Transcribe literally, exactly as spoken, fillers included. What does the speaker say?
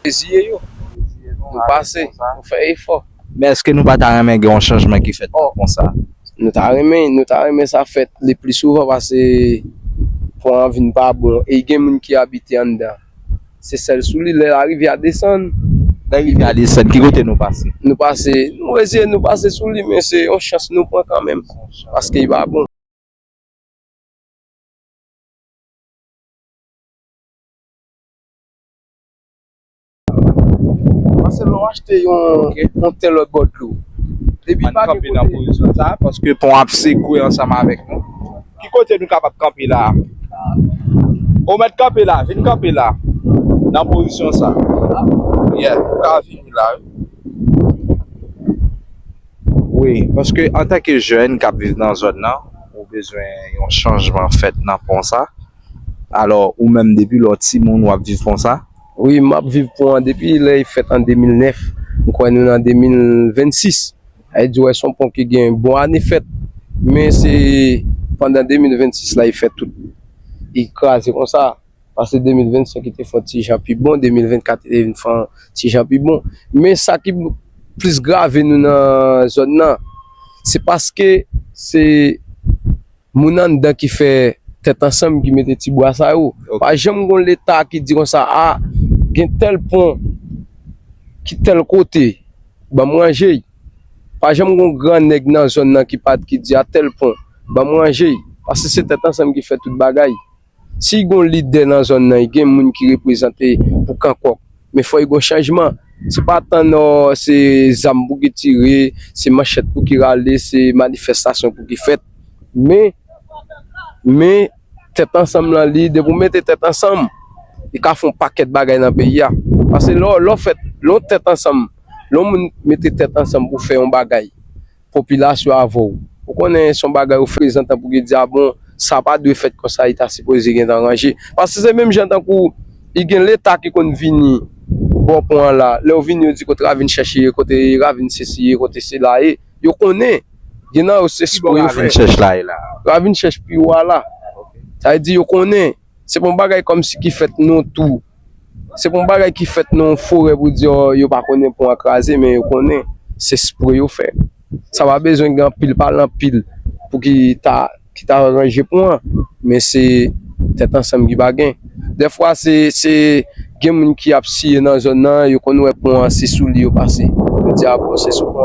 Reziye yo. Nou pase, nou fè efò. Men èske nou pa ta renmen gen yon chanjman ki fèt nan pon sa? Nou ta renmen, nou ta renmen sa fèt le pli souvan, paske pon an vin pa bon e gen moun ki abite anndan. Se sèl sou li, lè larivyè a desann. Lè rivyè a desann, ki kote nou pase? Nou pase, nou reziye, nou pase sou li, men se yon chans nou pran kanmenm, paske li pa bon. Paske lè w achte yon, yon tè lòt bò dlo, depi pa gen kote. Ann kanpe nan pozisyon sa, paske pon ap sekwe ansanm avèk nou. Ki kote nou kapab kanpe la? Ou mèt kanpe la, vin kanpe la. Nan pozisyon sa. Yeah, ou ka vini la, wi. Wi, paske antanke jèn k ap viv nan zòn nan, ou bezwen yon chanjman fèt nan pon sa. Alò, ou menm depi lè w timoun w ap viv pon sa? Wi, m ap viv pon an depi lè l fèt an de mil nèf. M kwè nou nan de mil vennsis. Sa vle di, w wè, se yon pon ki gen bon ane fèt. Men se pandan de mil vennsis la, li fè tout. Li kraze konsa. Paske de mil vennsenk li te fè yon ti jan pi bon, de mil vennkat li te vin fè yon ti jan pi bon. Men sa ki plis grave nou nan zòn nan, se paske se moun anndan ki fè tèt ansanm ki mete ti bwa sa yo. Ok. Pa janm gon Leta ki di konsa, a, gen tèl pon ki tèl kote, ban m ranje y. Pa janm gon gran nèg nan zòn nan ki pa t, ki di a tèl pon, ban m ranje y. Paske se tèt ansanm ki fè tout bagay. Si gon lidè nan zòn nan, gen moun ki reprezante pou Kankòk, men fò gen chanjman. Se pa tann, o, se zam pou ki tire, se manchèt pou ki rale, se manifestasyon pou ki fèt. Men, men, tèt ansanm lan, li, depi w mete tèt ansanm, li ka fè yon pakèt bagay nan peyi a. Paske lè w, lè w fèt, lè w tèt ansanm, lè yon moun mete tèt ansanm pou fè yon bagay, popilasyon avè w. Ou konnen se yon bagay ou prezantan pou ki di, a bon, sa pa dwe fèt konsa, li ta sipoze gentan ranje. Paske se menm jan tankou, li gen Leta ki konn vini bò pon an la. Lè yo vini, yo di kote Ravin Chèch ye, kote Ravin sesi ye, kote sela ye. Yo konnen. Gen nan yo se espre yo fè. Ki bò Ravin Chèch la ye la? Ravin Chèch pi wo a la. Ok. Sa vle di yo konnen. Se pa yon bagay kòmsi ki fèt nan yon tou. Se pa yon bagay ki fèt nan yon forè pou di, o, yo pa konnen pon an kraze, men yo konnen. Se espre yo fè. Sa pa bezwen gen anpil pale anpil pou ki ta, ki ta ranje pon an. Men se tèt ansanm ki pa gen. Dèfwa se, se gen moun ki ap siye nan zòn nan, yo konn wè pon an se sou li yo pase. Yo di, a bon, se sou pon